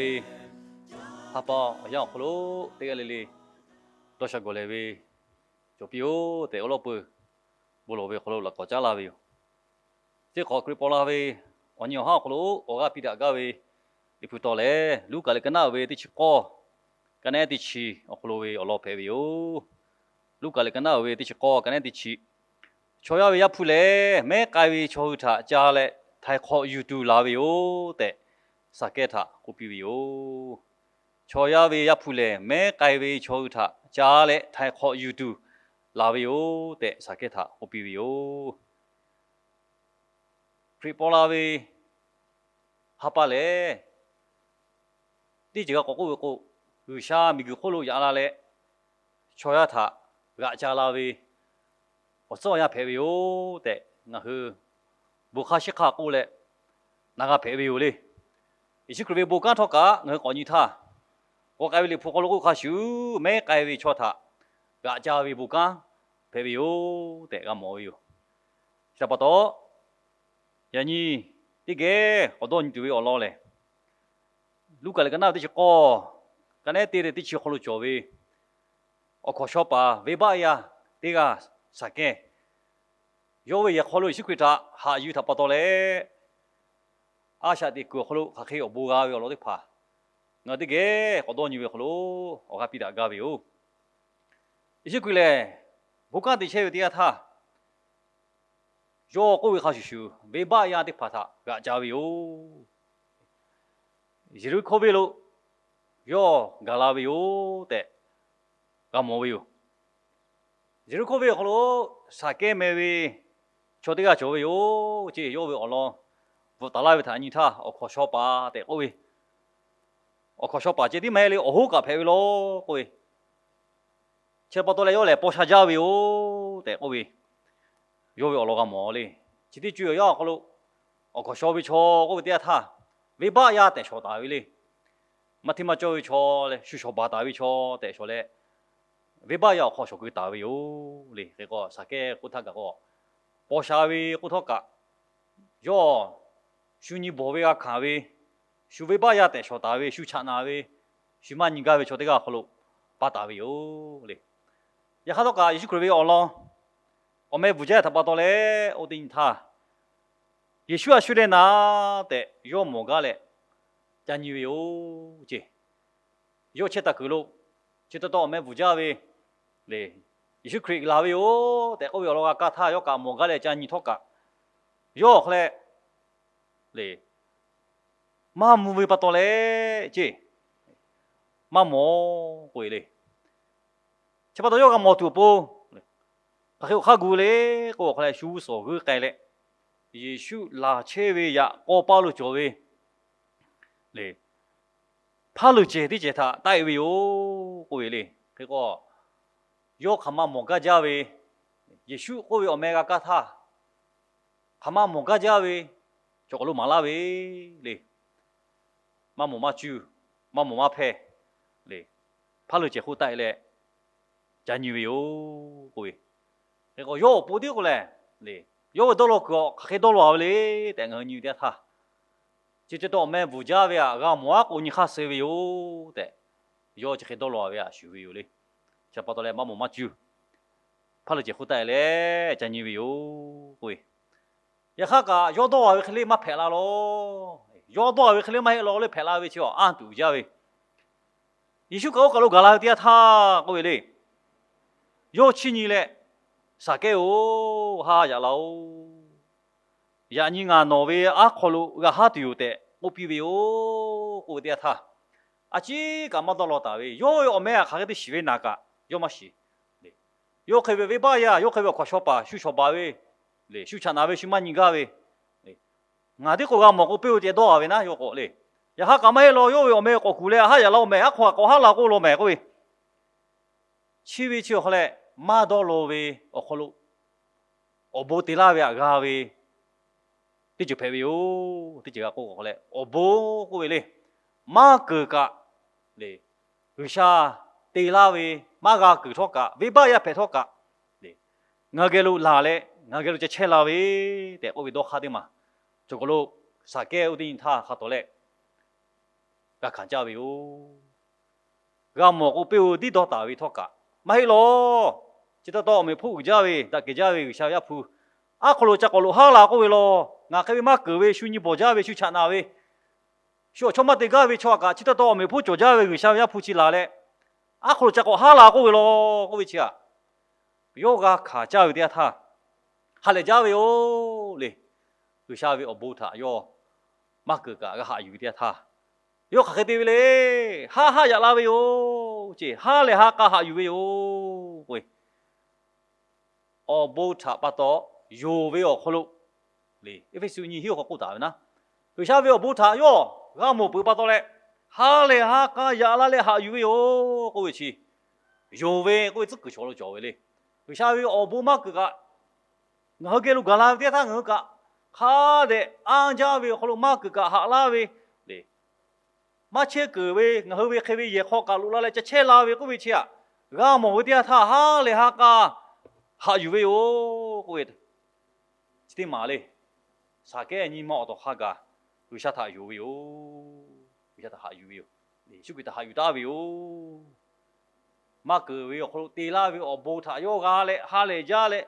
ve ha pa awˬ yanˇ awˬ hk'aw lo teˇ g'aˇ le le dawˇ sha gawˬ lehˬ ve cawˬ piˇ-oˆ tehꞈ, awˉ lawˉ peuˬ bon lawˬ ve awˬ hk'aw lo laꞈ k'awꞈ caˉ laˇ ve yoˬ. Teˇ hk'awꞈ Hkriꞈ paw la ve awˬ nyi awˬ haˉ awˬ hk'aw lo awˬ g'aˇ piˇ daꞈ gaˇ ve Liꞈ hpu taw lehˬ, Luˉkaꞈ liꞈ ka naˆ uiˍ ve teˇ chi k'awˇ, ka naˆ ehˉ teˇ chi awˬ hk'aw lo ve awˬ lawn hpehꞈ ve yoˬ. Luˉkaꞈ liꞈ ka naˆ uiˍ ve teˇ chi k'awˇ, ka naˆ ehˉ teˇ chi. Chaw yaˇ ve Yaˇ hpu lehˬ, mehˉ k'ai ve chaw hui htaꞈ ca leh htaiˍ hk'awꞈ yuˬ tuˬ laˬ ve yoˬ tehꞈ, Saˍkehˇ htaꞈ k'oˆ piˇ ve yoˬ. Chaw yaˇ ve Yaˇ hpu lehˬ, mehˉ k'ai ve chaw hui htaꞈ ca leh htaiˍ hk'awꞈ yuˬ tuˬ laˬ ve yoˬ tehꞈ, Saˍkehˇ htaꞈ k'oˆ piˇ ve yoˬ. Hkriꞈ paw la ve ha pa lehˬ, teˇ ceuˬ g'a k'awꞈ k'oˆ ve k'o, G'uiˬsha miˬguiˬ hk'oˆ lo yaꞈ la leh, chaw yaˇ htaꞈ g'aꞈ ca la ve awˬ tcuhˉ awˬ yanˇ hpehꞈ ve yoˬ tehꞈ, ngaˬ hui bon hk'aˇ shiˉ hk'aˇ k'oˆ leh na g'a hpehꞈ ve yoˬ le. Yeˍsuˆ Hkriꞈ ve bon kanˉ htawˇ kaꞈ ngaˬ hui k'awꞈ nyi htaˇ, k'awꞈ k'ai ve Liꞈ hpu hk'aw lo k'oˆ hk'a shuˍ, mehˉ k'ai ve chaw htaꞈ g'aꞈ ca ve bon kanˉ hpehꞈ ve yoˬ tehꞈ g'a mawˬ ve yoˬ. Chi htaꞈ pa taw, yaꞈ nyi teˇ geh k'awꞈ dawˇ nyi tuˬ ve awˬ lawn lehˬ, Luˉkaꞈ liꞈ ka naˆ teˇ chi k'awˇ, ka naˆ ehˉ teˇ leh teˇ chi hk'aw lo cawˬ ve awˬ hkawnˍ shaw paˍ venˇbaˆ yaˇ teˇ g'aˇ Saˍkehˇ, yawˇ ve yehˬ hk'aw lo Yeˍsuˆ Hkriꞈ htaꞈ haꞈ yuˬ htaꞈ pa taw leh, a shaꞈ teꞈ kuiˬ awˬ hk'aw lo hk'aˬ hk'e awˬ bon g'a ve awˬ lawn teˇ hpaˍ ngaˬ hui teˇ geh k'awꞈ dawˇ nyi ve awˬ hk'aw lo awˬ g'aˇ piˇ daꞈ gaˇ ve yoˬ. Yeˍsuˆ Hkriꞈ lehˬ, bon kanˉ te chehˇ ve teˇ yanˇ htaˇ, yawˇ k'oˆ ve hk'a shuˍ shuˍ, venˇbaˆ yaˇ teˇ hpaˍ htaꞈ g'aꞈ ca ve yoˬ. Yeˍriˆhkoˇ venˇ lo yawˇ gaˬ la ve yoˬ tehꞈ g'a mawˬ ve yoˬ. Yeˍriˆhkoˇ venˇ awˬ hk'aw lo Saˍkehˇ meh ve chaw teˇ g'aˇ cawˬ ve yoˬ ce. Yawˇ ve awˬ lawn bvuhꞈ taˍ laˇ ve htaꞈ nyi htaˇ, awˬ hkawnˍ shaw paˍ tehꞈ k'oˆ ve, awˬ hkawnˍ shaw paˍ ceh tiˉ maˇ heˆ le, awˬ hoˉ kaꞈ hpehꞈ ve law k'oˆ ve, chi pa taw leh yawˇ lehˬ paw sha jaˇ ve yoˬ tehꞈ k'oˆ ve, yawˇ ve awˬ lawn g'a mawˬ le. Chi teˇ co awˬ yanˇ awˬ hk'aw lo awˬ hkawnˍ shaw ve chaw k'oˆ ve teˇ yanˇ htaˇ, venˇbaˆ yaˇ tehꞈ shawˍ taˍ ve le. Maˇ hteˇ maˇ cawˇ ve chaw leh shu shawˍ baˬ taˍ ve chaw tehꞈ shawˍ leh, venˇbaˆ yaˇ awˬ hk'aw shawˍ keu taˍ ve yoˬ le. Hk'e k'o, Saˍkehˇ k'oˆ htaˇ kaꞈ k'o, paw sha ve k'oˆ htawˇ kaꞈ, yawˇ shu nyi bawˬ ve g'a hkanˍ ve, shu venˇbaˆ yaˇ tehꞈ shawˍ taˍ ve, shu chaꞈ naˍ ve, shu maˇ nyi gaˇ ve chaw teˇ g'aˇ awˬ hk'aw lo paˇ taˍ ve yoˬ le. Yaꞈ hk'aˇ htawˇ kaꞈ, Yeˍsuˆ Hkriꞈ ve awˬ lawn awˬ meh bvuhˬ jaˇ htaꞈ pa taw leh, oˇ teˇ nyi htaˇ Yeˍsuˆ a shu leh naˍ tehꞈ yawˇ mawˬ gaˇ leh ca nyi ve yoˬ ce. Yawˇ chehˇ taˍ kuiˬ lo chi taw taw awˬ meh bvuhˬ jaˇ ve le, Yeˍsuˆ Hkriꞈ laˬ ve yoˬ tehꞈ k'oˆ ve awˬ lawn g'a kaˇ htaˇ, yawˇ kaꞈ mawˬ gaˇ leh ca nyi htawˇ kaꞈ, yawˇ awˬ hk'aw leh le, maˇ mvuh ve pa taw leh ce, maˇ mawˬ k'oˆ ve le. Chi pa taw yawˇ g'a mawˬ tuˬ awˬ pon, hk'aˬ hk'e awˬ hk'aˇ gu le k'o, awˬ hk'aw leh shu g'uˇ suhˍ g'uiˇ k'ai leh, Yeˍsuˆ laˬ chehˇ ve yaꞈ k'aw paˇ lo cawˬ ve le, hpaˇ luˬ cehˬ teˇ cehˬ htaꞈ taˆ-e ve yoˬ k'oˆ ve le. Hk'e k'o, yawˇ hk'aˬ ma mawˬ gaˇ jaˇ ve, Yeˍsuˆ k'oˆ ve awˬ meh g'a kaˇ htaˇ, hk'aˬ ma mawˬ gaˇ jaˇ ve, chaw k'awꞈ lo maˍ laˇ ve le. Maˇ mawˬ maˇ cuˇ, maˇ mawˬ maˇ hpehˇ le, hpaˇ luˬ cehˬ hk'oˆ taˆ-e leh ca nyi ve yoˬ k'oˆ ve. Hk'e k'o, yawˇ awˬ pon tiˉ k'o lehˬ le, yawˇ ve dawˇ law kuiˬ hk'aˬ hk'e dawˇ law-a ve le tehꞈ ngaˬ hui nyi ve teˇ yanˇ htaˇ, chi ceh taw awˬ meh bvuhˬ jaˇ ve htaꞈ g'a mawˬ-aˉ k'o nyi hk'aˇ suh ve yoˬ tehꞈ, yawˇ chi hk'e dawˇ law-a ve htaꞈ shuˍ ve yoˬ le. Chi pa taw leh maˇ mawˬ maˇ cuˇ, hpaˇ luˬ cehˬ hk'oˆ taˆ-e leh ca nyi ve yoˬ k'oˆ ve. Yaꞈ hk'aˇ kaꞈ, yawˇ dawˇ-a ve hk'e le maˇ hpehꞈ la law. Yawˇ dawˇ-a ve hk'e le maˇ heˆ law le, hpehꞈ la ve chi awˬ anˇ tuˬ jaˇ ve. Yeˍsuˆ kaꞈ oˇ kaˬ lo gaˬ la ve teˇ yanˇ htaˇ k'oˆ ve le, yawˇ chiˇ nyi leh, Saˍkehˇ-oˬ, haˆ haˆ yaꞈ la-oˬ. Yaꞈ nyi ngaˬ nawˬ ve aˉ hk'aw lo g'a haˉ tuˬ yoˬ tehꞈ k'oˆ piˇ ve yoˬ k'oˆ ve teˇ yanˇ htaˇ, a ciˉ kaꞈ maˇ dawˇ law taˍ ve, yawˇ ve awˬ meh htaꞈ hk'aˬ hk'e te shiˍ ve naˍ kaꞈ yawˇ maˇ shiˍ. Yawˇ hk'e ve venˇbaˆ yaˇ, yawˇ hk'e ve awˬ hkawnˍ shaw paˍ shu shawˍ baˬ ve le, shu chaꞈ naˍ ve, shu maˇ nyi gaˇ ve, ngaˬ tiˉ k'o g'a mawˬ k'o piˇ-oˬ tehꞈ dawˇ-a ve naˉ yawˇ k'o le. Yaꞈ hk'aˇ kaꞈ maˇ heˆ law, yawˇ ve awˬ meh k'awꞈ kuˬ leh, haˆ yaꞈ la-oˬ mehˍ, aˉ hk'aw kaꞈ k'awꞈ haˉ la k'oˆ law mehˍ k'oˆ ve. Chi ve chi awˬ hk'aw leh maˇ dawˇ law ve awˬ hk'aw lo awˬ bon te laˇ ve htaꞈ g'a ve teˇ ceuˬ hpehꞈ ve yoˬ. Teˇ ceuˬ g'a k'oˆ k'o leh, awˬ bon k'oˆ ve le, maˇ keunˍ kaꞈ le, G'uiˬsha te laˇ ve maˇ g'a keunˍ htawˇ kaꞈ, venˇbaˆ yaˇ hpehꞈ htawˇ kaꞈ le, ngaˬ hui geh lo laˬ leh ngaˬ hui geh lo ca chehˇ la ve tehꞈ k'oˆ ve dawˇ hk'aˇ teˇ maˬ cawˬ k'o lo, Saˍkehˇ oˇ teˇ nyi htaˇ hk'a tawˍ leh g'a hkanˍ caˇ ve yoˬ. G'a mawˬ k'o, peˇ-oˬ, tiˉ dawˇ taˍ ve htawˇ kaꞈ maˇ heˆ lawˬ. Chi taw taw awˬ meꞈ hpfuhˇ uiˍ jaˇ ve, daꞈ kehˬ jaˇ ve G'uiˬsha ve Yaˇ hpu, aˉ hk'aw lo ca k'awꞈ loꞈ haˉ la k'oˆ ve lawˬ. Ngaˬ hk'e ve maˇ keunˍ ve, shu nyi bawˬ jaˇ ve, shu chaꞈ naˍ ve, shu awˬ chawˇ maˇ te gaˇ ve chaw htaꞈ kaꞈ, chi taw taw awˬ meꞈ hpfuhˇ cawˬ jaˇ ve G'uiˬsha ve Yaˇ hpu chi laˬ leh, aˉ hk'aw lo ca k'awꞈ haˉ la k'oˆ ve lawˬ k'oˆ ve chi aꞈ, yawˇ g'a hkanˍ caˇ ve teˇ yanˇ htaˇ, ha lehˬ jaˇ ve yoˬ le. G'uiˬsha ve awˬ bon htaꞈ yawˇ maˇ keunˍ kaꞈ g'a haꞈ yuˬ ve teˇ yanˇ htaˇ, yawˇ hk'aˬ hk'e te ve le. Haˉ haˉ yaꞈ la ve yoˬ ce. Ha lehˬ ha k'a haꞈ yuˬ ve yoˬ k'o, awˬ bon htaꞈ pa taw yonˍ ve awˬ hk'aw lo le, Eˇfeˇsuꞈ nyi hiˉ awˬ hk'aw k'oˆ taˍ ve naˉ, G'uiˬsha ve awˬ bon htaꞈ yawˇ g'a mawˬ peuˬ pa taw leh, ha lehˬ ha k'a yaꞈ la leh haꞈ yuˬ ve yoˬ k'oˆ ve chi, yonˍ ve k'oˆ ve tcuhˉ kuiˬ chaw lo cawˬ ve le. G'uiˬsha ve awˬ bon maˇ keunˍ kaꞈ, ngaˬ hui geh lo gaˬ la ve teˇ yanˇ htaˇ ngaˬ hui kaꞈ hk'a dehꞈ anˇ jaˇ ve awˬ hk'aw lo maˇ keunˍ kaꞈ haꞈ laˇ ve le. Maˇ chehˇ keunˍ ve ngaˬ hui ve hk'e ve yehˬ hk'aw kaꞈ loꞈ la leh ca chehˇ la ve k'oˆ ve chi aꞈ, g'a mawˬ ve teˇ yanˇ htaˇ ha lehˬ ha k'a haꞈ yuˬ ve yoˬ k'oˆ ve, chi teˇ maˬ le. Saˍkehˇ nyi ma awˬ tawˍ hk'a gaˬ G'uiˬsha htaꞈ yonˍ ve yoˬ. G'uiˬsha htaꞈ haꞈ yuˬ ve yoˬ. Yeˍsuˆ Hkriꞈ htaꞈ haꞈ yuˬ taˍ ve yoˬ. Maˇ keunˍ ve awˬ hk'aw lo te laˇ ve awˬ bon htaꞈ yawˇ g'a leh ha lehˬ jaˇ leh,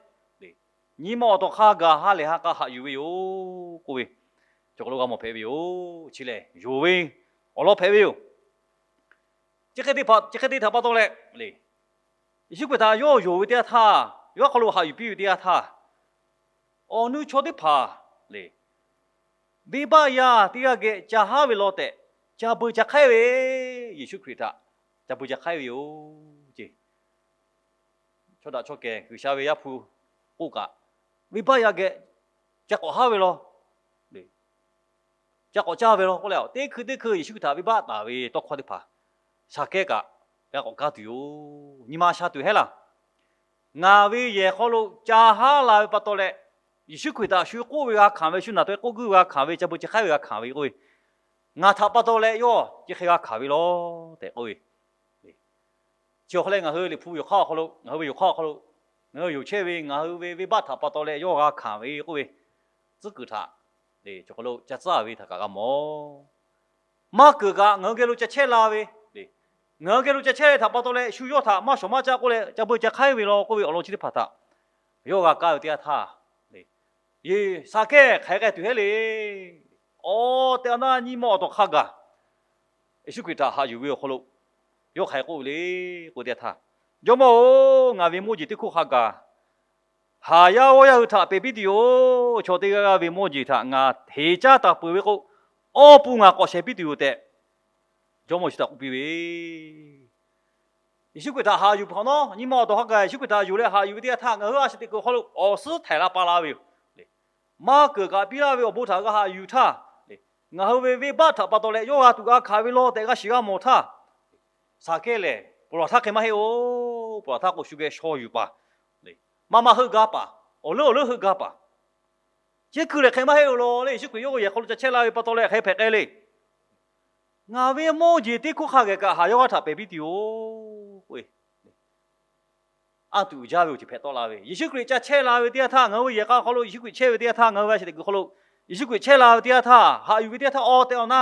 nyi ma awˬ tawˍ hk'a gaˬ ha lehˬ ha k'a haꞈ yuˬ ve yoˬ k'oˆ ve, cawˬ k'aw lo g'a mawˬ hpehꞈ ve yoˬ. Chi lehˬ, yonˍ ve awˬ lawn hpehꞈ ve yoˬ. Chi hk'e te htaꞈ pa taw leh, Yeˍsuˆ Hkriꞈ htaꞈ yawˇ yonˍ ve teˇ yanˇ htaˇ, yawˇ hk'aw lo haꞈ yuˬ piˇ ve teˇ yanˇ htaˇ, awˬ nuˇ chaw teˇ hpaˍ le, venˇbaˆ yaˇ teˇ g'aˇ geh ca haˉ ve law tehꞈ, ca beu ca hk'aiˉ ve, Yeˍsuˆ Hkriꞈ htaꞈ ca beu ca hk'aiˉ ve yoˬ ce. Chaw daꞈ chaw kehˬ G'uiˬsha ve Yaˇ hpu k'oˆ kaꞈ, venˇbaˆ yaˇ geh ca k'awꞈ haˉ ve law, ca k'awꞈ caˇ ve law k'oˆ leh, teˇ hkui teˇ hkui Yeˍsuˆ Hkriꞈ htaꞈ venˇbaˆ taˍ ve tawˇ hkawˇ teˇ hpaˍ Saˍkehˇ kaꞈ g'a k'awꞈ kaˇ tuˬ yoˬ. Nyi ma sha tuˬ hehˉ laˇ. Ngaˬ ve yehˬ hk'aw lo ca haˉ la ve pa taw leh, Yeˍsuˆ Hkriꞈ htaꞈ shu k'oˆ ve g'a hkanˍ ve, shu naˬ taweh k'oˆ guiˇ ve g'a hkanˍ ve, ca beu ca hk'aiˉ ve g'a hkanˍ ve k'oˆ ve, ngaˬ htaꞈ pa taw leh yawˇ chi hk'e g'a hkanˍ ve law tehꞈ k'oˆ ve, chi awˬ hk'aw leh ngaˬ hui Liꞈ hpu yawˬ hk'aˇ awˬ hk'aw lo, ngaˬ hui ve yawˬ hk'aˇ awˬ hk'aw lo ngaˬ hui yonˍ chehˇ ve, ngaˬ hui ve venˇbaˆ htaꞈ pa taw leh yawˇ g'a hkanˍ ve k'oˆ ve, tcuhˉ kuiˬ htaꞈ, cawˬ k'aw lo ca tcuhˉ ve htaꞈ kaꞈ g'a mawˬ. Maˇ keunˍ kaꞈ ngaˬ hui geh lo ca chehˇ la ve, ngaˬ hui geh lo ca chehˇ ve htaꞈ pa taw leh shu yawˇ htaꞈ maˇ shawˍ maˇ caˆ k'oˆ leh ca beu ca hk'aiˉ ve law k'oˆ ve awˬ lawn chi teˇ hpaˍ htaꞈ yawˇ g'a kaˇ ve teˇ yanˇ htaˇ, Saˍkehˇ hk'aˬ hk'e k'ai tuˬ hehˉ le. Awˬ tehˬ awˬ na nyi ma awˬ tawˍ hk'a gaˬ Yeˍsuˆ Hkriꞈ htaꞈ haꞈ yuˬ ve awˬ hk'aw lo yawˇ hk'aˬ hk'e k'oˆ ve le k'oˆ ve teˇ yanˇ htaˇ, Jawˇmawˇ-oˬ, ngaˬ ve mawˇ jeˬ teˇ hkoˇ hk'a gaˬ haˍ yaˇ g'awˇ yaˇ hui htaꞈ pehˬ piˇ tuˬ yoˬ. Chaw teˇ g'aˇ g'aˇ ve mawˇ jeˬ htaꞈ ngaˬ heˍ caˇ taˍ peuˬ ve k'o, awˇ pu ngaˬ k'awꞈ shehˍ piˇ tuˬ yoˬ tehꞈ, Jawˇmawˇ Yeˍsuˆ htaꞈ k'oˆ piˇ ve Yeˍsuˆ Hkriꞈ htaꞈ haꞈ yuˬ hk'awꞈ nawˉ, nyi ma awˬ tawˍ hk'a gaˬ Yeˍsuˆ Hkriꞈ htaꞈ yonˍ leh haꞈ yuˬ ve teˇ yanˇ htaˇ, ngaˬ hui a shaꞈ teꞈ kuiˬ awˬ hk'aw lo awˬ suhˉ htaiˍ la pa la ve yoˬ. Maˇ keunˍ kaꞈ piˇ laˇ ve awˬ bon htaꞈ g'a haꞈ yuˬ htaˇ, ngaˬ hui ve venˇbaˆ htaꞈ pa taw leh yawˇ g'a tuꞈ g'a hkanˍ ve law tehꞈ g'a shiˍ g'a mawˬ htaˇ, Saˍkehˇ lehˬ, ponˬ laˬ htaˇ hk'e maˇ heˆ-oˬ. Ponˬ laˬ htaˇ k'o shu geh shaw yuˬ paˍ, maˇ maˇ heuˆ gaˇ paˍ, awˬ leuˉ awˬ leuˉ heuˆ gaˇ paˍ, chi hkui lehˬ hk'e maˇ heˆ-oˬ law le. Yeˍsuˆ Hkriꞈ yawˇ ve yehˬ hk'aw lo ca chehˇ la ve pa taw leh hk'e hpehꞈ k'ai le. Ngaˬ ve mawˇ jeˬ teˇ hkoˇ hk'a geh kaꞈ haˍ yaˇ g'awˇ htaꞈ pehˬ piˇ tuˬ yoˬ. Anˇ tuꞈ uiˍ jaˇ ve awˬ ceuˬ hpehꞈ tawˆ la ve, Yeˍsuˆ Hkriꞈ ca chehˇ la ve teˇ yanˇ htaˇ, ngaˬ hui ve yehˬ k'a hk'aw lo Yeˍsuˆ Hkriꞈ chehˇ ve teˇ yanˇ htaˇ, ngaˬ hui ve a shaꞈ teꞈ kuiˬ hk'aw lo Yeˍsuˆ Hkriꞈ chehˇ la ve teˇ yanˇ htaˇ, haꞈ yuˬ ve teˇ yanˇ htaˇ, awˬ tehˬ awˬ na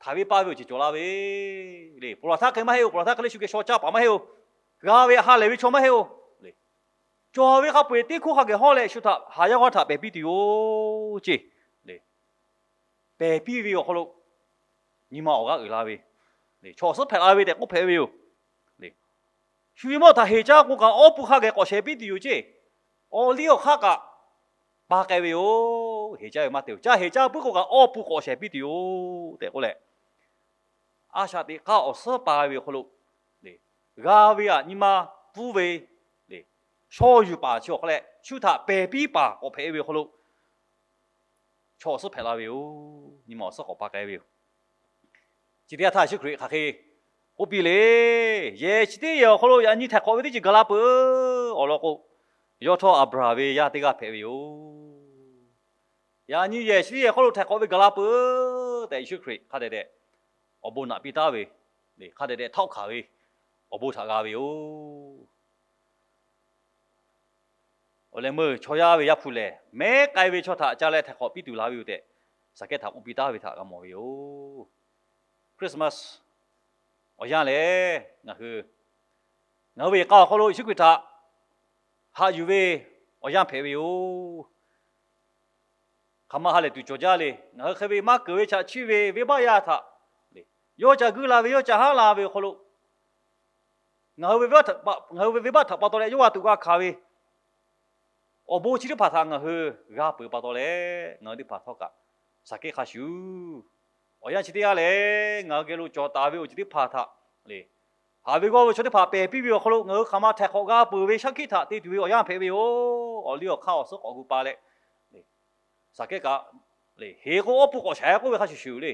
htaˍ ve pa ve awˬ ceuˬ cawˬ la ve le. Ponˬ laˬ htaˇ hk'e maˇ heˆ-oˬ. Ponˬ laˬ htaˇ hk'e le shu geh shaw caˇ paˍ maˇ heˆ-oˬ. G'a ve ha lehˬ ve chaw maˇ heˆ-oˬ. Cawˬ ve hk'a peu-eˬ teˇ hkoˇ hk'a geh hawˉ leh shu htaꞈ haˍ yaˇ g'awˇ htaꞈ pehˬ piˇ tuˬ yoˬ ce. Pehˬ piˇ ve awˬ hk'aw lo nyi ma awˬ g'aˇ uiˍ la ve, chaw awˬ suhˉ hpehꞈ la ve tehꞈ k'oˆ hpehꞈ ve yoˬ. Shu ve mawˇ htaꞈ heˍ caˇ k'o kaꞈ, awˇ pu hk'a geh k'awꞈ shehˍ piˇ tuˬ yoˬ ce. Awˬ liˇ awˬ hk'aˇ kaꞈ pa k'ai ve yoˬ. Heˍ caˇ ve maˇ te-oˬ. Caˇ heˍ caˇ puiˉ k'o kaꞈ, awˇ pu k'awꞈ shehˍ piˇ tuˬ yoˬ tehꞈ k'oˆ leh, a shaꞈ teꞈ k'aˇ awˬ suhˉ pa ve awˬ hk'aw lo g'a ve htaꞈ nyi ma pfuhˇ ve, shaw yuˬ paˍ chi awˬ hk'aw leh shu htaꞈ pehˬ piˇ paˍ k'awꞈ hpehꞈ ve awˬ hk'aw lo chaw awˬ suhˉ hpehꞈ la ve yoˬ. Nyi ma awˬ suhˉ k'awꞈ pa k'ai ve yoˬ. Chi teˇ yanˇ htaˇ Yeˍsuˆ Hkriꞈ hk'aˬ hk'e k'oˆ piˇ le. Yehˬ chi teˇ yehˬ awˬ hk'aw lo yaꞈ nyi htaiˍ hk'awꞈ ve teˇ ceuˬ gaˬ la peuˬ. Awˬ lawn k'o, yawˇ htawˇ Aˍbraˍhanˍ ve yaˇ teˇ g'aˇ hpehꞈ ve yoˬ. Yaꞈ nyi yehˬ chi teˇ yehˬ hk'aw lo htaiˍ hk'awꞈ ve gaˬ la peuˬ tehꞈ, Yeˍsuˆ Hkriꞈ hk'a dehꞈ dehꞈ awˬ bon naꞈ piˇ taˉ ve, hk'a dehꞈ dehꞈ htawˆ hkanˍ ve awˬ bon htaꞈ g'a ve yoˬ. Awˬ lehˬ meuˇ chaw yaˇ ve Yaˇ hpu lehˬ, mehˉ k'ai ve chaw htaꞈ ca leh htaiˍ hk'awꞈ piˇ tuˬ la ve yoˬ tehꞈ, Saˍkehˇ htaꞈ k'oˆ piˇ taˉ ve htaꞈ g'a mawˬ ve yoˬ. Christmas awˬ yanˇ lehˬ, ngaˬ hui, ngaˬ hui ve yehˬ k'a awˬ hk'aw lo Yeˍsuˆ Hkriꞈ htaꞈ haꞈ yuˬ ve awˬ yanˇ hpehꞈ ve yoˬ. Hk'aˬ ma ha lehˬ tuˬ cawˬ jaˇ le. Ngaˬ hui hk'e ve maˇ keunˍ ve chaꞈ chiˇ ve venˇbaˆ yaˇ htaꞈ yawˇ ca guiˇ la ve, yawˇ ca haˉ la ve awˬ hk'aw lo, ngaˬ hui ve, ngaˬ hui ve venˇbaˆ htaꞈ pa taw leh yawˇ g'a tuꞈ g'a hkanˍ ve awˬ bon chi teˇ hpaˍ htaꞈ ngaˬ hui g'a peuˬ pa taw leh, ngaˬ hui teˇ hpaˍ htawˇ kaꞈ Saˍkehˇ hk'a shuˍ awˬ yanˇ chi teˇ g'aˇ lehˬ, ngaˬ hui geh lo cawˬ taˍ ve awˬ ceuˬ teˇ hpaˍ htaꞈ le, haꞈ ve g'awˇ ve chaw teˇ hpaˍ pehˬ piˇ ve awˬ hk'aw lo ngaˬ hui hk'aˬ ma htaiˍ hk'awꞈ g'a peuˬ ve shaˉ hkiˆ htaꞈ te tuˬ ve awˬ yanˇ hpehꞈ ve yoˬ. Awˬ liˇ awˬ hk'aˇ awˬ suhˉ k'awꞈ gu pa leh, Saˍkehˇ kaꞈ, heˍ k'o awˉ pui k'awꞈ shaˍ k'oˆ ve hk'a shuˍ shuˍ le,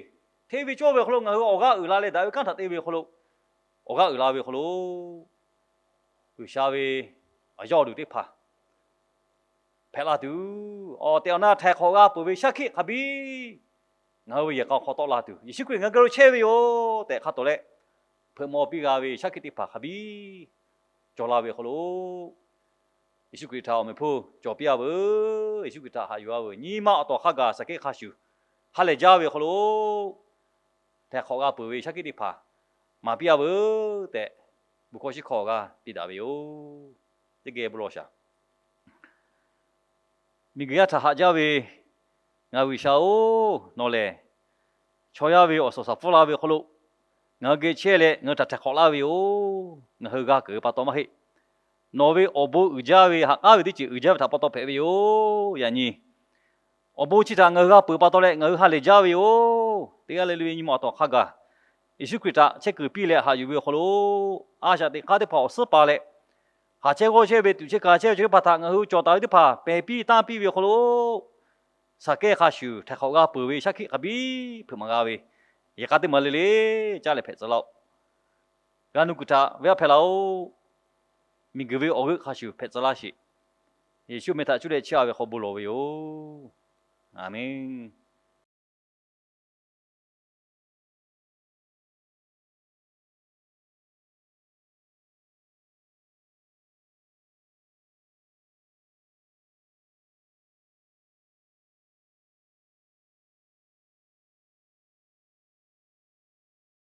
hteˇ ve cawˇ ve awˬ hk'aw lo ngaˬ hui awˬ g'aˇ uiˍ la leh daꞈ ve kanˉ htaꞈ te ve awˬ hk'aw lo, awˬ g'aˇ uiˍ la ve awˬ hk'aw lo, G'uiˬsha ve awˬ yaˇ awˬ duˬ teˇ hpaˍ hpehꞈ la tuˬ, awˬ tehˬ awˬ na htaiˍ hk'awꞈ g'a peuˬ ve shaˉ hkiˆ hk'a biˇ ngaˬ hui ve yehˬ k'a awˬ hk'aw tawˆ la tuˬ, Yeˍsuˆ Hkriꞈ ngaˬ hui geh lo chehˇ ve yoˬ tehꞈ hk'a tawˍ leh, hpeuꞈ maw piˇ g'a ve shaˉ hkiˆ teˇ hpaˍ hk'a biˇ cawˬ la ve awˬ hk'aw lo, Yeˍsuˆ Hkriꞈ htaꞈ awˬ meꞈ hpfuhˇ cawˬ piˇ a veuˬ. Yeˍsuˆ Hkriꞈ htaꞈ haꞈ yuˬ a veuˬ. Nyi ma awˬ tawˍ hk'a gaˬ Saˍkehˇ hk'a shuˍ ha lehˬ jaˇ ve awˬ hk'aw lo, htaiˍ hk'awꞈ g'a peuˬ ve shaˉ hkiˆ teˇ hpaˍ maˍ piˇ a veuˬ tehꞈ, bon hkawˇ shiˉ hkawˇ awˬ g'aˇ piˇ daꞈ ve yoˬ. Teˇ geh bon lawˬ shaˍ. Miˬguiˬ yaˇ htaꞈ haꞈ jaˇ ve ngaˬ hui G'uiˬsha-oˬ, nawˬ lehˬ chaw yaˇ ve awˬ suhˍ shaˍ pfuhˇ la ve awˬ hk'aw lo ngaˬ hui geh chehˇ leh ngaˬ hui htaꞈ htaiˍ hk'awꞈ laˇ ve yoˬ. Ngaˬ hui g'a keunˍ ve pa taw maˇ heˆ. Nawˬ ve awˬ bon uiˍ jaˇ ve, ha k'aˉ ve teˇ ceuˬ uiˍ jaˇ ve htaꞈ pa taw hpehꞈ ve yoˬ. Yaꞈ nyi awˬ bon chi htaꞈ ngaˬ hui g'a peuˬ pa taw leh ngaˬ hui ha lehˬ jaˇ ve yoˬ. Teˇ g'aˇ le le ve nyi ma awˬ tawˍ hk'a gaˬ Yeˍsuˆ Hkriꞈ htaꞈ chehˇ kuiˬ piˇ leh haꞈ yuˬ ve awˬ hk'aw lo, a shaꞈ teꞈ hk'aˇ teˇ hpaˍ awˬ suhˉ pa leh, haˍ chehˇ g'awˇ chehˇ ve tuꞈ chehˇ ka chehˇ ve chaw teˇ hpaˍ htaꞈ ngaˬ hui cawˬ taˍ ve teˇ hpaˍ pehˬ piˇ tanˇ piˇ ve awˬ hk'aw lo, Saˍkehˇ hk'a shuˍ htaiˍ hk'awꞈ g'a peuˬ ve shaˉ hkiˆ hk'a biˇ hpeuꞈ maˍ g'a ve, yehˬ k'a teˇ maˬ le le caˇ leh hpehꞈ tcuh laˇ-oˆ. G'a nu kuiˬ htaꞈ venˇ aˉ hpehˇ laˇ-oˆ. Miˬguiˬ ve awˬ g'euˆ hk'a shuˍ hpehꞈ tcuh laˇ sheˍ. Yeˍsuˆ meh htaꞈ cuˇ leh chiˇ a ve hk'aw bon lawˬ ve yoˬ. Aˍmenˇ.